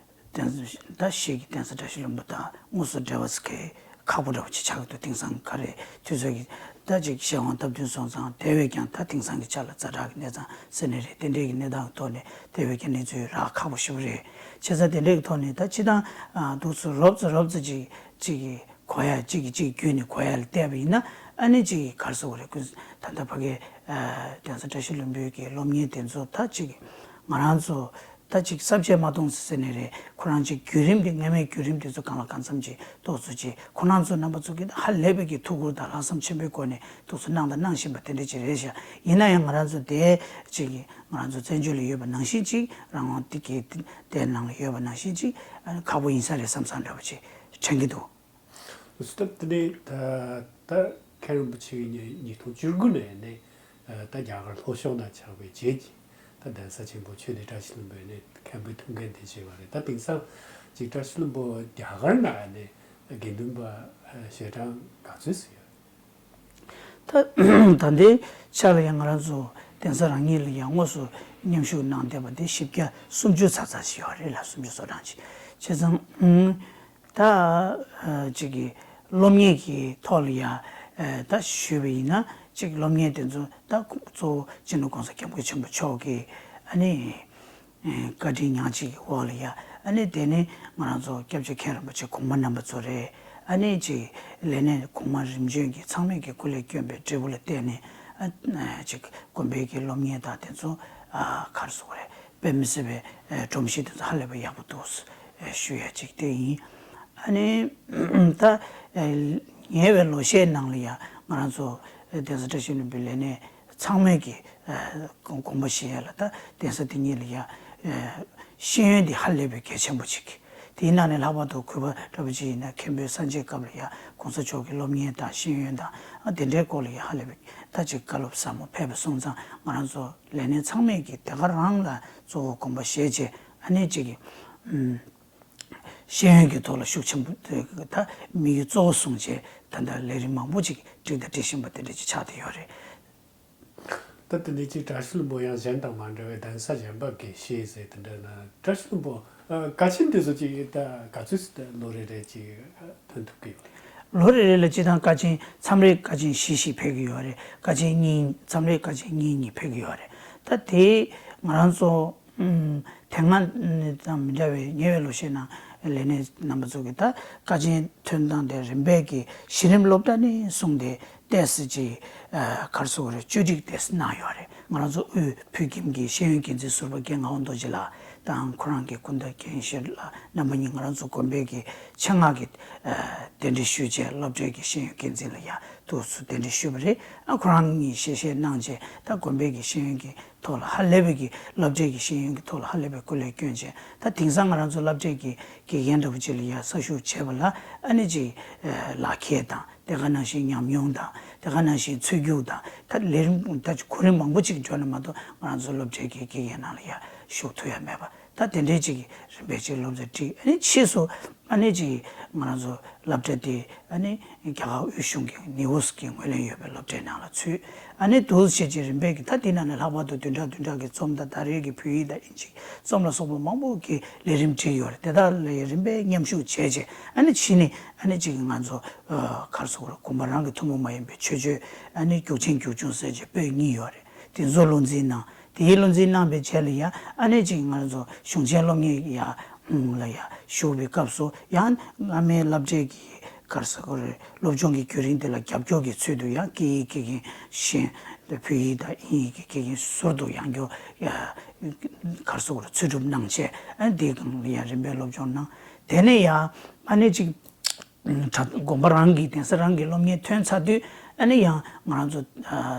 གདན་ད་ཞིག་གི་གདན་ས་བཀྲ་ཤིས་ལྷུན་པོ་དང་དངོས་སུ་འབྲེལ་བ་ཟེར་མཁན་ཁག་པོ་འདྲ་བོ་ཅིག་ཆགས་ཀྱི་འདུག་དེང་སང་ག་རེ་དུས་ཚོད་ཀྱི་ད་ཅིག་གཞན་དབང་སྟབས་བསྟུན་སོང་ཙང་དེ་བས་ཀྱང་ད་དེང་སང་གི་ཆ་ལ་ཛ་དྲག་གི་གནས་སྟངས་ཟེར་ནི་རེད། དེ་འདྲའི་གི་གནས་སྟངས་ཀྱི་ཐོག་ནས་དེ་བས་ཀྱང་གནས་ཚུལ་རག་ཁག་པོ་ཞེ་པོ་རེད། བྱས་ཙང་དེ་འདྲའི་གི་ཐོག་ནས་ད་སྤྱིར་བཏང་ཨ་འདུག་སེ་རོབ་ཙམ་རོབ་ཙམ་ཅིག་ཅིག་གི་གོ་ཡ་གཅིག་གིས་གཅིག་བརྒྱུད་ནས་གོ་ཡ་ལ་བལྟས་པ་ཡིན་ན་ཨ་ནི་གཅིག་གིས་ག་རེ་ཟེར་དགོས་རེད། ཀུན་ད་ལྟ་ཕ་གི་ཨ་གདན་ས་བཀྲ་ཤིས་ལྷུན་པོའི་གི་སློབ་གཉེར་དེ་ཚོ་ད་གཅིག་གིས་ང་རང་ཚོ་ད་གཅིག་བསམ་བྱས་མ་གཏོང་ཟེར་ནས་རེད། ཁོ་རང་གཅིག་བརྒྱུད་རིམ་དེ་སྔ་མའི་བརྒྱུད་རིམ་དེ་ཚོ་གང་ལ་གང་འཚམ་ཅིག་ཏོག་ཙམ་ཅིག་ཁོ་རང་ཚོ་རྣམ་པ་ཚོ་གིས་ཧ་ལས་པའི་གི་ཐུགས་ཁུར་དང་ལྷག་བསམ་ཆེན་པོའི་སྒོ་ནས་འདུག་སེ་གནང་དང་གནང་བཞིན་པ་དེ་འདྲ་ཅིག་རེད་ཤག་ཡིན་ན་ཡང་ང་རང་ཚོ་དེ་གཅིག་གིས་ང་རང་ཚོ་བཙན་བྱོལ་ལ་ཡོད་པ་ནང་བཞིན་ཅིག་རང་དབང་དེ་གི་དེ་ནང་ལ་ཡོད་པ་ནང་བཞིན་ཅིག་ཨ་ནི་ཁག་པོ་ཡིན་ས་རེད་བསམ་བསམ་འདྲ་བོ་ཅིག་དྲན་གྱི་འདུག་སྟབས་དེ་ནས་ད་ད་མཁན་རིན་པོ་ཆེ་གིས་ཉིས་ཉིས་སྟོང་བཅུ་དགུ་ནས་ནས་ད་རྒྱ་གར་ལྷོ་ཕྱོགས་ནང་ཆགས་པའི་རྗེས་ཀྱི་ད་གདན་ས་ཆེན་པོ་ཆོས་སྡེ་བཀྲ་ཤིས་ལྷུན་པོའི་ནས་མཁན་པོའི་ཐུགས་འགན་དེ་བཞེས་པ་རེད། ད་དེང་སང་ཅིག་བཀྲ་ཤིས་ལྷུན་པོ་རྒྱ་གར་ནང་ནས་དགེ་འདུན་པ་ཞལ་གྲངས་ག་ཚོད་ཙམ་ཡོད། ད་ད་ལྟའི་ཆ་ལ་ཡང་ང་རང་ཚོ་གདན་ས་རང་ཉིད་ལ་ཡང་དངོས་སུ་མཉམ་ཞུགས་གནང་བསྡད་པ་དེ་བཞི་བརྒྱ་སུམ་ཅུ་ཙམ་ཙམ་ཞིག་ཡོད་རེད་ལ། སུམ་ཅུ་སོ་གྲངས་ཅིག་བྱས་ཙང་ད་ཅིག་གི་སློབ་གཉེར་གྱི་ཐོག་ལ་ཡང་ད་ཞུས་པ་ཡིན་ན་ཅིག་སློབ་གཉེར་དེ་ཚོ་ད་གཙོ་བོ་སྤྱི་ནོར་༸གོང་ས་༸སྐྱབས་མགོན་ཆེན་པོ་མཆོག་གིས་ཨ་ནི། བཀའ་དྲིན་ཉག་གཅིག་གི་འོག་ལ་ཡ། ཨ་ནི་དེ་ནས་ང་རང་ཚོ་སྐྱབས་རྗེ་མཁན་རིན་པོ་ཆེ་གོང་མ་རྣམ་པ་ཚོ་རེད། ཨ་ནི་ཅིག་ལས་སྣེ་གོང་མ་རིམ་བྱོན་གྱི་ཚང་མས་ཀྱི་སྐུ་ལས་བསྐྱོན་པའི་འབྲས་བུ་ལ་བརྟེན་ནས་ཨ་ཅིག་དགོན་པའི་གི་སློབ་གཉེར་དང་དེ་ཚོ་ཨ་ག་རེ་ཟེར་དགོས་རེད། དཔེ་མི་སྲིད་པའི་ཨ་སྒྲོམ་གཞི་དེ་ཚོ་ཧ་ལས་པའི་ཡག་པོ་འདུག་ཞུ་ཡ་ཅིག་དེ་ཡིན། ཨ་ནི་ད་ཉེ་བའི་ལོ་ཤས་ནང་ལ་ཡ་ང་རང་ཚོ་གདན་ས་བཀྲ་ཤིས་ལྷུན་པོའི་ལས་སྣེ་ཚང་མས་ཀྱི་ཨ་དགོངས་པ་བཞེས་ཡ་ལ་ད་གདན་ས་དེ་ཉིད་ལ་ཡ་ཨ་ཤེས་ཡོན་འདི་ཧ་ལས་པའི་གལ་ཆེན་པོ་ཅིག་དེའི་ནང་ནས་ལྷག་པར་དུ་གུས་པ་འདྲ་པོ་ཅིག་ཡིན་ན་མཁན་པོའི་སངས་རྒྱས་སྐབས་ལ་ཡ་གོང་ས་མཆོག་གི་སློབ་གཉེར་དང་ཤེས་ཡོན་དང་ཨ་དེ་འདྲའི་སྐོར་ལ་ཡ་ཧ་ལས་པའི་ད་ཅིག་བཀའ་སློབ་ཟབ་མོ་ཕེབས་པ་སོང་ཙང་ང་རང་ཚོ་ལས་སྣེ་ཚང་མས་ཀྱི་དེ་ག་རང་ལ་གཙོ་བོ་དགོངས་པ་བཞེས་བྱས་ཨ་ནི་ཅིག་གི་ཨུམ། ཤེས་ཡོན་གྱི་ཐོག་ལ་ཤུགས་ཆེན་པོ་ད་དམིགས་ཡུལ་གཙོ་བོ་བཟུང་བྱས་ད་ལྟ་ལས་རིམ་མང་པོ་ཅིག་བསྒྲིགས་དང་སྒྲིག་བཞིན་པ་དེ་འདྲ་ཅིག་ཆགས་བསྡད་ཡོད་རེད། ད་དེ་འདྲ་ཅིག་བཀྲ་ཤིས་ལྷུན་པོ་ཡང་གཞན་དང་མ་འདྲ་བའི་གདན་ས་གཞན་པ་དགེ་བཤེས་ཟེར་དེ་འདྲ་ན་བཀྲ་ཤིས་ལྷུན་པོ་ཨ་དཀའ་ཆེན་དེ་ཚོ་ཅིག་ད་ག་ཚོད་ལོ་རེ་རེ་ཅིག་ཐོན་ཐུབ་ཀྱི་ཡོད་རེད། ལོ་རེ་རེ་ལ་སྤྱིར་བཏང་དཀའ་ཆེན་མཚམས་རེ་དཀའ་ཆེན་བཞི་བཞི་ཕེབས་ཀྱི་ཡོད་རེད། དཀའ་ཆེན་གཉིས་མཚམས་རེ་དཀའ་ཆེན་གཉིས་གཉིས་ཕེབས་ཀྱི་ཡོད་རེད། ད་དེ་ང་རང་ཚོ། ཨུམ། དེ་སྔ་དང་མི་འདྲ་བའི་ཉེ་བའི་ལོ་ཤས་ནང་ལས་སྣེ་རྣམ་པ་ཚོ་གིས་ད་དཀའ་ཆེན་ཐོན་སྟངས་དེ་རིམ་པས་ཀྱི་གཞི་རིམ་སློབ་གྲྭ་ནས་བཟུང་སྟེ་ཏོག་ཙམ་ཅིག་ཨ་ག་རེ་ཟེར་དགོས་རེད། བཅོས་སྒྲིག་ཏོག་ཙམ་གནང་ཡོད་རེད། ང་རང་ཚོ་དབུས་བོད་ཁྱིམ་གྱི་ཤེས་ཡོན་འགན་འཛིན་ཟུར་པ་རྒན་ངག་དབང་རྡོ་རྗེ་ལགས་དང་ཁོ་རང་གི་སྐུ་ཟླ་རྒན་ཤེས་ལགས་རྣམ་པ་གཉིས་ང་རང་ཚོ་དགོན་པའི་གི་ཆེད་མངགས་ཀྱི་ཨ་གདན་འདྲེན་ཞུས་བྱས་སློབ་གྲྭའི་གི་ཤེས་ཡོན་འགན་འཛིན་ལ་ཡ་ཏོག་ཙམ་གདན་འདྲེན་ཞུས་པ་རེད། ཨ་ཁོ་རང་གཉིས་ཞལ་བཞེས་གནང་བྱས་ད་དགོན་པའི་གི་ཤེས་ཡོན་གྱི་ཐོག་ལ་ཧ་ལས་པའི་གི་སློབ་གྲྭའི་གི་ཤེས་ཡོན་གྱི་ཐོག་ལ་ཧ་ལས་པའི་སྐུ་ལས་བསྐྱོན་བྱས། ད་དེང་སང་ང་རང་ཚོ་སློབ་གྲྭའི་གི་དགེ་རྒན་འདྲ་པོ་ཅིག་ལ་ཡ་གསར་ཞུགས་བྱས་པ་ལ་ཨ་ནི་ཅིག་ལག་ཁྱེར་དང་དེ་ག་ནང་བཞིན་ཉམས་མྱོང་དང་དེ་ག་ནང་བཞིན་ཚུད་རྒྱུ་དང་ད་ལས་རིམ་ད་གོ་རིམ་མང་པོ་ཅིག་འཇོག་ན་མ་གཏོགས་ང་རང་ཚོ་སློབ་གྲྭའི་གི་དགེ་རྒན་ནང་ལ་ཡ་ཞུགས་ཐུབ་ཡ་མེད་པ། ད་དེ་འདྲའི་ཅིག་རིམ་པས་ཅིག་སློབ་ཚན་བསྒྲིགས། ཨ་ནི་ཕྱིས་སུ་ཨ་ནི་ཅིག་ང་རང་ཚོ་སློབ་གྲྭ་དེ་ཨ་ནི་རྒྱ་གར་དབུས་གཞུང་གི་ནིའུ་ཝོག་གི་ངོས་ལེན་ཡོད་པའི་སློབ་གྲྭའི་ནང་ལ་ཚུད། ཨ་ནི་འདུག་བྱས་ཅིག་རིམ་པས་ཀྱི་ད་དེ་ནང་ནས་ལྷག་པར་དུ་བདུན་ཕྲག་བདུན་ཕྲག་གི་རྩོམ་དང་ད་རེས་ཀྱི་བོད་ཡིག་དང་དབྱིན་ཇི་རྩོམ་ལ་སོགས་པ་མང་པོ་གི་ལས་རིམ་བསྒྲིགས་ཡོད་རེད། དེ་དག་ལ་རིམ་པས་མཉམ་ཞུགས་བྱས་རྗེས་ཨ་ནི་ཕྱི་ནས་ཨ་ནི་ཅིག་ང་ཚོ་ག་རེ་ཟེར་དགོས་རེད། དགོན་པ་རང་གི་ཐུན་མོང་མ་ཡིན་པའི་ཆོས་སྤྱོད་ཨ་ནི་རྒྱུག་ཆེན་རྒྱུག་ཆུང་ཟེར་བྱས་པོད་གཉིས་ཡོད་རེད། དེ་ཚོ་བློ་འཛིན་གནང་། དེའི་བློ་འཛིན་གནང་བའི་རྗེས་ལ་ཡང་ཨ་ནི་ཅིག་ང་ཚོ་གཞུང་ཆེན་སློབ་གཉེར་ཡ་ལ་ཡ་ཞུགས་པའི་སྐབས་སུ་ཡང་སྔ་མའི་སློབ་གྲྭའི་གི་ག་རེ་ཟེར་དགོས་རེད། སློབ་སྦྱོང་གི་བརྒྱུད་རིམ་དེ་ལ་རྒྱབ་སྐྱོར་གྱི་ཚུལ་དུ་ཡང་སྐད་ཡིག་དགེ་རྒན་གཞན་དང་བོད་ཡིག་དང་དབྱིན་ཡིག་གི་དགེ་རྒན་ཟུར་དུ་ཡང་སྐྱོར་ཡ་ག་རེ་ཟེར་དགོས་རེད། འཚོལ་སྒྲུབ་གནང་བྱས་ཨ་ནི་དེའི་སྒང་ལ་ཡང་རིམ་པས་སློབ་སྦྱོང་གནང་། དེ་ནས་ཡང་ཨ་ནི་ཅིག་གྲྭ་དགོན་པ་རང་གི་གདན་ས་རང་གི་སློབ་གཉེར་ཐོན་ཚར་དུས་ཨ་ནི་ཡང་ང་རང་ཚོ་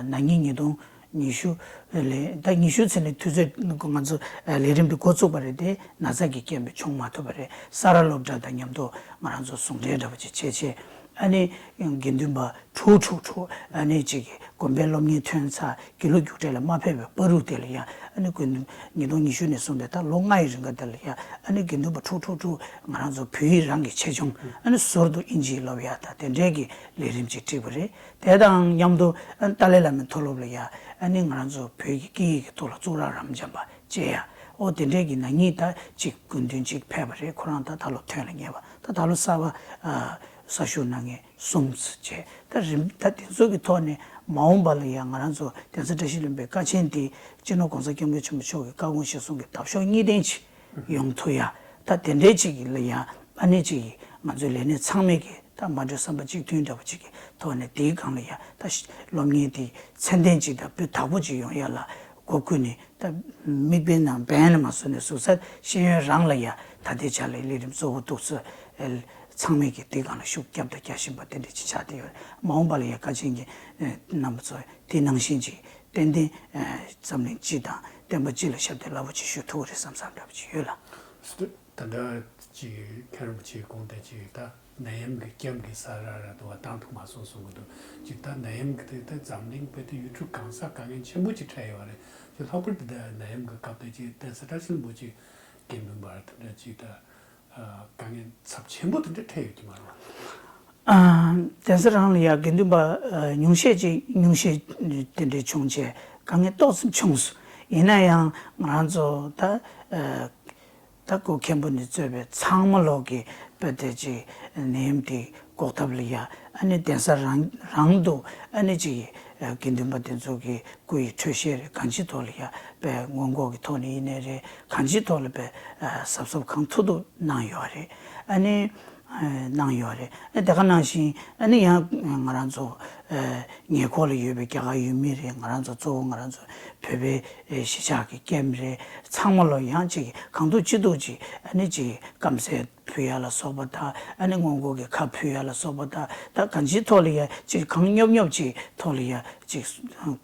ན་ནིང་ཉིས་སྟོང་ཉི་ཤུ་ལས་ད་ཉི་ཤུ་ཚེ་ནས་དུས་ཚོད་ང་ཚོ་ལས་རིམ་དེ་འགོ་བཙུགས་པ་རེད་དེ། ན་ཚ་གི་རྐྱེན་པས་བྱུང་མ་ཐུབ་པ་རེད། ས་རཱ་སློབ་གྲྭ་དང་མཉམ་དུ་ང་རང་ཚོ་ཟུང་འབྲེལ་འདྲ་པོ་ཅིག་བྱས་བྱས་ཨ་ནི་དགེ་འདུན་པ་དྲུག་དྲུག་དྲུག་ཨ་ནི་ཅིག་དགོན་པའི་སློབ་གཉེར་ཐོན་ཚར་དགེ་ལུགས་རྒྱུགས་སྤྲོད་ལ་མ་ཕེབས་པའི་བར་དུ་དེ་ལ་ཡང་ཨ་ནི་དགེ་འདུན་ཉིས་སྟོང་ཉི་ཤུ་ནས་བཟུང་སྟེ་ད་ལོ་ལྔ་ཡི་རིང་ག་དེ་ལ་ཡང་ཨ་ནི་དགེ་འདུན་པ་དྲུག་དྲུག་དྲུག་ང་རང་ཚོ་བོད་ཡིག་རང་གི་ཆེད་སྦྱོང་ཨ་ནི་ཟུར་དུ་དབྱིན་ཇི་སློབ་ཡ་དང་དེ་འདྲའི་གི་ལས་རིམ་ཅིག་བསྒྲིགས་པ་རེད། དེ་དང་མཉམ་དུ་ཨ་ནི་ཏཱ་ལའི་བླ་མའི་མཐོ་སློབ་ལ་ཡང་ཨ་ནི་ང་རང་ཚོ་བོད་ཀྱི་སྐད་ཡིག་གི་ཐོག་ལ་གཙུག་ལག་རབ་འབྱམས་པ་བཅས་ཡ་ཨོ་དེ་འདྲའི་གི་ན་ནིང་ད་ཅིག་དགེ་འདུན་ཅིག་ཕེབས་པ་རེད། ཁོ་རང་ད་ད་ལོ་ཐོན་ལ་ཉེ་བ་ད་ད་ལོ་གསར་པ་ཨ་གསར་ཞུགས་གནང་མཁན་གསུམ་བྱས། ད་རིམ་ད་དེ་ཚོ་གི་ཐོག་ནས་མ་འོངས་པ་ལ་ཡང་ང་རང་ཚོ་གདན་ས་བཀྲ་ཤིས་ལྷུན་པོའི་དཀའ་ཆེན་དེ་སྤྱི་ནོར་༸གོང་ས་༸སྐྱབས་མགོན་ཆེན་པོ་མཆོག་གི་བཀའ་དགོངས་གཞིར་བཟུང་གི་འདབ་གཤོག་གཉིས་ལྡན་ཅིག་ཡོང་ཐུབ་ཡ། ད་དེ་འདྲའི་ཅིག་ལ་ཡང་ཨ་ནི་ཅིག་ང་ཚོའི་ལས་སྣེ་ཚང་མས་ཀྱི་ད་མ་གྲོས་བསམ་པ་གཅིག་མཐུན་འདྲ་པོ་ཅིག་གི་ཐོག་ནས་དེའི་སྒང་ལ་ཡང་ད་སློབ་གཉེར་དེ་ཚད་ལྡན་ཅིག་དང་སྤུས་དག་པོ་ཅིག་ཡོང་ཡ་ལ་སྒོ་ཀུན་ནས་ད་མིག་དཔེ་ནང་འབེན་ནས་མ་བཟོས་ནས་གཟུགས་གསར་ཤེས་ཡོན་རང་ལ་ཡ་ད་ལྟའི་ཆ་ལ་ལས་རིམ་གཙོ་བོ་འདུག་ཚོད་ཚང་མས་ཀྱི་དེ་སྒང་ལ་ཤུགས་བརྒྱབ་དང་རྒྱག་བཞིན་པ་དེ་འདྲ་ཅིག་ཆགས་བསྡད་ཡོད། མ་འོངས་པ་ལ་ཡ་བཀའ་ཆེན་གྱི་རྣམ་པ་ཚོ་དེ་ནང་བཞིན་ཅིག་ཏན་ཏན་འཛམ་གླིང་སྤྱི་དང་བསྟན་པ་སྤྱི་ལ་ཞབས་འདེགས་རླབས་པོ་ཆེ་ཞུ་ཐུབ་ཀྱི་རེད་བསམ་བསམ་འདྲ་པོ་ཅིག་ཡོད་ལ། ད་ལྟ་ཅིག་མཁན་རིན་པོ་ཆེའི་དགོངས་དོན་ཅིག་ད་ནད་ཡམས་ཀྱི་རྐྱེན་གྱིས་ས་ར་ར་དུ་བ་བཏང་ཐུབ་མ་སོང་གསུང་གི་འདུག་ཅིག་ད་ནད་ཡམས་ཀྱི་དེ་ད་འཛམ་གླིང་བོད་དུ་ཡུལ་གྲུ་གང་སར་དཀའ་ངལ་ཆེན་པོ་ཅིག་འཕྲད་ཡོད་རེད། ཅིག་ལྷག་པར་དུ་ད་ནད་ཡམས་ཀྱི་སྐབས་དེ་ཅིག་གདན་ས་བཀྲ་ཤིས་ལྷུན་པོ་ཅིག་དགེ་འདུན་པར་དེ་འདྲ་ཅིག་ད་དཀའ་ངལ་ཚབས་ཆེན་པོ་དེ་འདྲ་འཕྲད་ཡོད་ཀྱི་མ་རེད། ཨ། གདན་ས་རང་ལ་ཡ་དགེ་འདུན་པ་ཨ་ཉུང་ཤས་ཅིག་ཉུང་ཤས་དེ་འདྲ་བྱུང་བྱས་དཀའ་ངལ་ཏོག་ཙམ་བྱུང་སོང་། ཡིན་ན་ཡང་ང་རང་ཚོ་ད་ཨ། ད་སྐུ་མཁན་པོ་ནས་གཙོས་པའི་ཚང་མ་ལོག་གི་དཔེ་དེ་ཅིག་ནད་ཡམས་དེ་འགོག་ཐབས་ལ་ཡ་ཨ་ནི་གདན་ས་རང་རང་དུ་ཨ་ནི་ཅིག་ དགེ་འདུན་པ་དེ་ཚོ་གི་སྐུ་ཡི་འཕྲོད་བཞེས་རེད། གང་ཅིའི་ཐོག་ལ་ཡ་དཔེ་སྔོན་འགོག་གི་ཐོག་ནས་ཡིན་ནའི་རེད། གང་ཅིའི་ཐོག་ལ་དཔེ་གཟབ་གཟབ་གང་ཐུབ་ཐུབ་གནང་ཡོད་རེད། ཨ་ནི་གནང་ཡོད་རེད། ཨ་དེ་ག་ནང་བཞིན་ཨ་ནི་ཡང་ང་རང་ཚོ་ཉེ་འཁོར་ལ་ཡོད་པའི་རྒྱ་གར་ཡུལ་མི་རེད། ང་རང་ཚོ་གཙོ་བོ་ང་རང་ཚོ་བོད་པའི་གཞིས་ཆགས་ཀྱི་ཀེམ་རེད། ཚང་མ་ལོ་ཡང་ཅིག་གང་ཐུབ་ཅི་ཐུབ་ཅིག་ཨ་ནི་ཅིག་སྐམ་སའི་ཕུལ་ཡ་ལ་སོགས་པ་དང་། ཨ་ནི་སྔོན་འགོག་གི་ཁབ་ཕུལ་ཡ་ལ་སོགས་པ་དང་། ད་གང་ཅིའི་ཐོག་ལ་ཡ་ཅིག་གང་སྙོབ་སྙོབ་ཅིག་ཐོག་ལ་ཡ་ཅིག་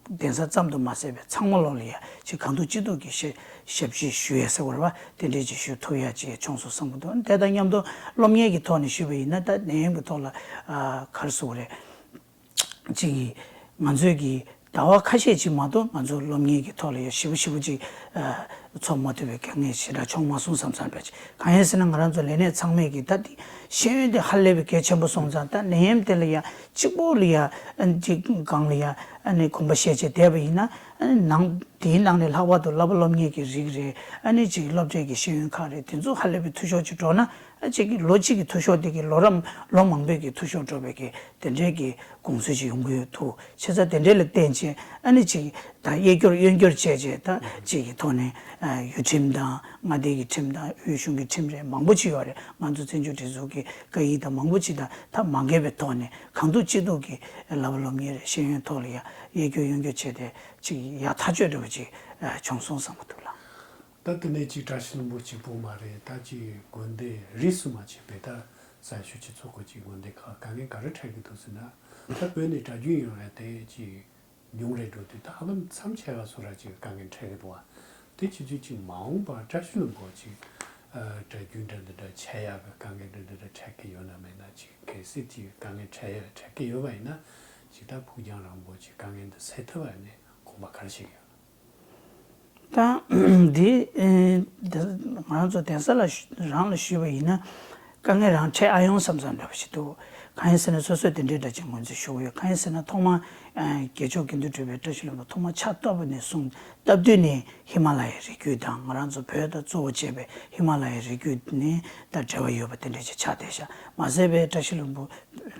གདན་ས་ཙམ་དུ་མ་ཟད་པའི་ཚང་མ་ལོག་ལ་ཡ་ཅིག་གང་ཐུབ་ཅི་ཐུབ་ཀྱི་ཞབས་ཞབས་ཕྱི་ཞུ་ཡ་ཟེར་བ་རེད་པ། དེ་འདྲས་ཅིག་ཞུ་ཐུབ་ཡ་ཅིག་བྱུང་སོང་བསམ་གྱི་འདུག་དེ་དང་མཉམ་དུ་སློབ་གཉེར་གྱི་ཐོག་ནས་ཞུས་པ་ཡིན་ན། ད་ནད་ཡམས་ཀྱི་ཐོག་ལ་ཨ་ག་རེ་ཟེར་དགོས་རེད། ཅིག་གིས་ང་ཚོས་ཀྱི་ཟླ་བ་ཁ་ཤས་ཅིག་མ་གཏོགས་ང་ཚོ་སློབ་གཉེར་གྱི་ཐོག་ལ་ཡ་ཞེ་པོ་ཞེ་པོ་ཅིག་ཚོགས་མ་ཐུབ་པའི་དཀའ་ངལ་ཞེ་དྲག་བྱུང་མ་སོང་བསམ་བསམ་པ་ཅིག་གང་ཡིན་ཟེར་ན། ང་རང་ཚོ་ལས་སྣེ་ཚང་མས་ཀྱི་ད་དེ་ཤེས་ཡོན་དེ་ཧ་ལས་པའི་གལ་ཆེན་པོ་སོང་ཙང་། ད་ནད་ཡམས་དེ་ལ་ཡ་གཅིག་པོ་ལ་ཡ་ཅིག་སྒང་ལ་ཡ་ཨ་ནི་དགོངས་པ་བཞེས་བྱས་བསྡད་པ་ཡིན་ན། ཨ་ནི་ནང་དེའི་ནང་ནས་ལྷག་པར་དུ་བསླབ་པ་སློབ་གཉེར་གྱི་རིགས་རེད། ཨ་ནི་ཅིག་སློབ་གྲྭའི་གི་ཤེས་ཡོན་ཁག་རེད། དེ་ཚོ་ཧ་ལས་པའི་འཐུས་ཤོར་ཅིག་འགྲོ་ན། ཨ་ཅིག་གི་ལོ་གཅིག་གི་འཐུས་ཤོར་དེ་གི་ལོ་རབས་ལོ་མང་པོའི་གི་འཐུས་ཤོར་འགྲོ་བའི་གི་དེ་འདྲའི་གི་དགོངས་ཚུལ་ཅིག་ཡོང་གི་ཡོད་འདུག་བྱས་ཙང་དེ་འདྲའི་ལ་བརྟེན་བྱས་ཨ་ནི་ཅིག་ད་གཡས་སྐྱོར་གཡོན་སྐྱོར་བྱས་བྱས། ད་ཅིག་གི་ཐོག་ནས་ཨ་ཡུལ་ཁྲིམས་དང་མངའ་སྡེ་གི་ཁྲིམས་དང་དབུས་གཞུང་གི་ཁྲིམས་རེད། མང་པོ་ཅིག་ཡོད་རེད། ང་ཚོ་བཙན་བྱོལ་སྒྲིག་འཛུགས་ཀྱི་བཀའ་ཡིག་དང་མང་པོ་ཅིག་དང་ཐག་མ་འགལ་བའི་ཐོག་ནས་གང་ཐུབ་ཅི་ཐུབ་ཀྱི་བསླབ་པ་སློབ་གཉེར་རེད། ཤེས་ཡོན་ཐོག་ལ་ཡ་གཡས་སྐྱོར་གཡོན་སྐྱོར་བྱས་ཏེ་ཅིག་ཡག་ཐག་ཆོད་འདྲ་བོ་ཅིག་བྱུང་སོང་བསམ་གྱི་འདུག་ལགས། ད་དེ་ནས་ཅིག་བཀྲ་ཤིས་ལྷུན་པོ་གཅིག་པོ་མ་རེད། ད་ཅིག་དགོན་སྡེ་རིས་སུ་མ་ཆད་པའི་ད་ས་ཆ་སྤྱི་ཚོགས་ཀྱི་ཅིག་དགོན་སྡེ་ཁག་དཀའ་ངལ་ག་རེ་འཕྲད་ཀྱི་འདུག་ཟེར་ན། ད་བོད་ནས་གྲྭ་རྒྱུན་ཡོང་ཡ་དེ་ཅིག་ཉུང་རུ་འགྲོ་དུས། ད་ཧ་ལམ་མཚམས་ཆད་པ་སོགས་ར་ཅིག་དཀའ་ངལ་འཕྲད་ཀྱི་འདུག་བ། དེ་བྱེད་དུས་ཅིག་མ་འོངས་པར་བཀྲ་ཤིས་ལྷུན་པོ་ཅིག་ཨ་གྲྭ་རྒྱུན་འདྲ་འདི་འདྲ་ཆད་ཡ་གི་དཀའ་ངལ་འདྲ་འདི་འདྲ་འཕྲད་ཀྱི་ཡོད་ན་མེད་ན། ཅིག་གལ་སྲིད་ཅིག་དཀའ་ངལ་འཕྲད་ཡ་འཕྲད་ཀྱི་ཡོད་པ་ཡིན་ན། ཅིག་ད་ཕུགས་རྒྱང་རིང་པོ་ཅིག་དཀའ་ངལ་འདི་སེལ་ཐུབ་པ་ནས་དགོངས་པ་ག་རེ་བཞེས་ཀྱི་ཡོད། ད་འདི་ཨེ་འདི་ང་རང་ཚོ་གདན་ས་ལ་ཞུ་རང་ལ་ཞུས་པ་ཡིན་ན། དཀའ་ངལ་རང་འཕྲད་ཨ་ཡོང་བསམ་བསམ་འདྲ་པོ་ཞིག་འདུག་གང་ཡིན་ཟེར་ན་སོ་སོས་དེ་འདྲའི་འདྲ་ཅིག་ངོས་འཛིན་ཞུ་གི་ཡོད། གང་ཡིན་ཟེར་ན་ཐོག་མ་ཨེ་རྒྱལ་མཆོག་དགེ་འདུན་གྲུབ་པའི་བཀྲ་ཤིས་ལྷུན་པོ་ཐོག་མ་ཕྱག་བཏབ་པ་ནས་བཟུང་། སྟབས་བསྟུན་ནས་ཧི་མ་ལ་ཡའི་རི་རྒྱུད་དང་། ང་རང་ཚོ་བོད་དང་གཙོ་བོ་བྱས་པའི་ཧི་མ་ལ་ཡའི་རི་རྒྱུད་ནས་ད་འབྲེལ་བ་ཡོད་པ་དེ་འདྲ་ཅིག་ཆགས་བསྡད་ཤག་མ་ཟད་པའི་བཀྲ་ཤིས་ལྷུན་པོ་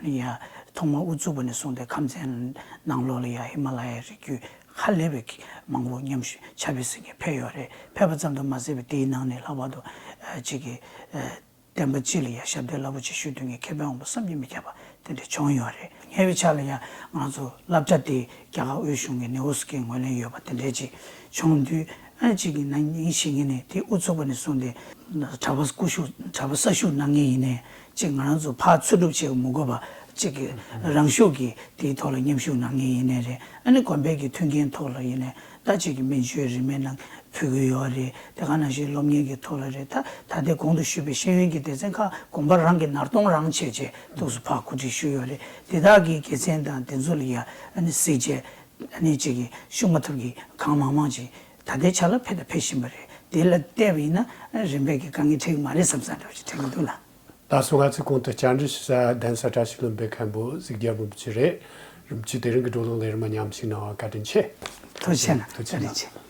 ཡ་ཐོག་མ་དབུ་ཚུགས་པ་ནས་བཟུང་སྟེ་ཁམས་ཚན་ནང་ལོགས་ལ་ཡ་ཧི་མ་ལ་ཡའི་རི་རྒྱུད་ཧ་ལས་པའི་མང་པོ་མཉམ་ཞུགས་ཕྱག་དཔེ་གཟིགས་མཁན་ཕེབས་ཡོད་རེད། ཕེབས་པ་ཙམ་དུ་མ་ཟད་པའི་དེའི་ནང་ནས་ལྷག་པར་དུ་ཨ་ཅིག་གི་ཨ་བསྟན་པ་སྤྱི་ལ་ཡ་ཞབས་འདེགས་རླབས་པོ་ཆེ་ཞུ་སྡོད་མཁན་མཁས་པའི་དབང་པོ་བསམ་གྱིས་མི་ཁྱབ་པ་དེ་འདྲ་བྱུང་ཡོད་རེད། ཉེ་བའི་ཆར་ལ་ཡ་ང་ཚོ་སློབ་གྲྭ་དེ་རྒྱ་གར་དབུས་གཞུང་གི་ནེའུ་སི་ཀེ་ངོས་ལེན་ཡོད་པ་དེ་འདྲ་ཅིག་བྱུང་དུས། ཨ་ཅིག་གི་ན་ནིང་བཞེངས་མཁན་ནས་དེ་དབུ་ཚུགས་པ་ནས་བཟུང་སྟེ་གྲྭ་པ་སྐུ་ཞབས་གྲྭ་པ་གསར་ཞུགས་གནང་མཁན་ཡིན་ནའི་ཅིག་ང་རང་ཚོ་ཕར་འཚོལ་སྒྲུབ་བྱེད་མི་དགོས་པ། ཅིག་གི་རང་ཤུགས་ཀྱིས་དེའི་ཐོག་ལ་མཉམ་ཞུགས་གནང་མཁན་ཡིན་ནའི་རེད། ཨ་ནི་དགོན་པའི་གི་མཐུན་རྐྱེན་ཐོག་ལ་ཡིན་ནའི་ད་ཅིག་གི་སྨན་བཅོས་རིན་མེད་གནང་ཕུལ་གྱི་ཡོད་རེད། དེ་ག་ནང་བཞིན་སློབ་གཉེར་གྱི་ཐོག་ལ་རེད། ད་ད་ལྟའི་གོང་དུ་ཞུས་པའི་ཤེས་ཡོན་གྱི་སྡེ་ཚན་ཁག་དགོན་པ་རང་གི་ནར་གཏོང་རང་བྱས་བྱས་ཐུགས་སུ་ཕར་གོ་སྒྲིག་ཞུས་ཡོད་རེད། དེ་དག་གི་དགེ་མཚན་དང་དེ་ཚོ་ལ་ཡ་ཨ་ནི་གཟིགས་བྱས། ཨ་ནི་ཅིག་གིས་ཤུགས་མ་ཐུབ་ཀྱིས་གང་མང་མང་ཅིག་ད་ལྟའི་ཆ་ལ་ཕེབས་དང་ཕེབས་བཞིན་པ་རེད། དེ་ལ་བལྟས་པ་ཡིན་ན་རིམ་པས་ཀྱི་དཀའ་ངལ་འཕྲད་ཀྱི་མ་རེད་བསམ་བསམ་འདྲ་བོ་ཞིག་དྲན་གྱི་འདུག་ལགས། ད་སོ་ང་ཚོའི་གོང་དུ་བཅར་འདྲི་ཞུ་ས་གདན་ས་བཀྲ་ཤིས་ལྷུན་པོའི་མཁན་པོ་གཟིགས་རྒྱལ་རིན་པོ་ཆེ་རེད། རིན་པོ་ཆེ་དེ་རིང་གི་བགྲོ་གླེང་ལས་རིམ་མཉམ་ཞུགས་གནང་བར་བཀའ་དྲིན་ཆེ། ཐུགས་རྗེ་ཆེ་གནང་། ཐུགས་རྗེ་ཆེ་བཀའ་དྲིན་གནང་། ཆེ།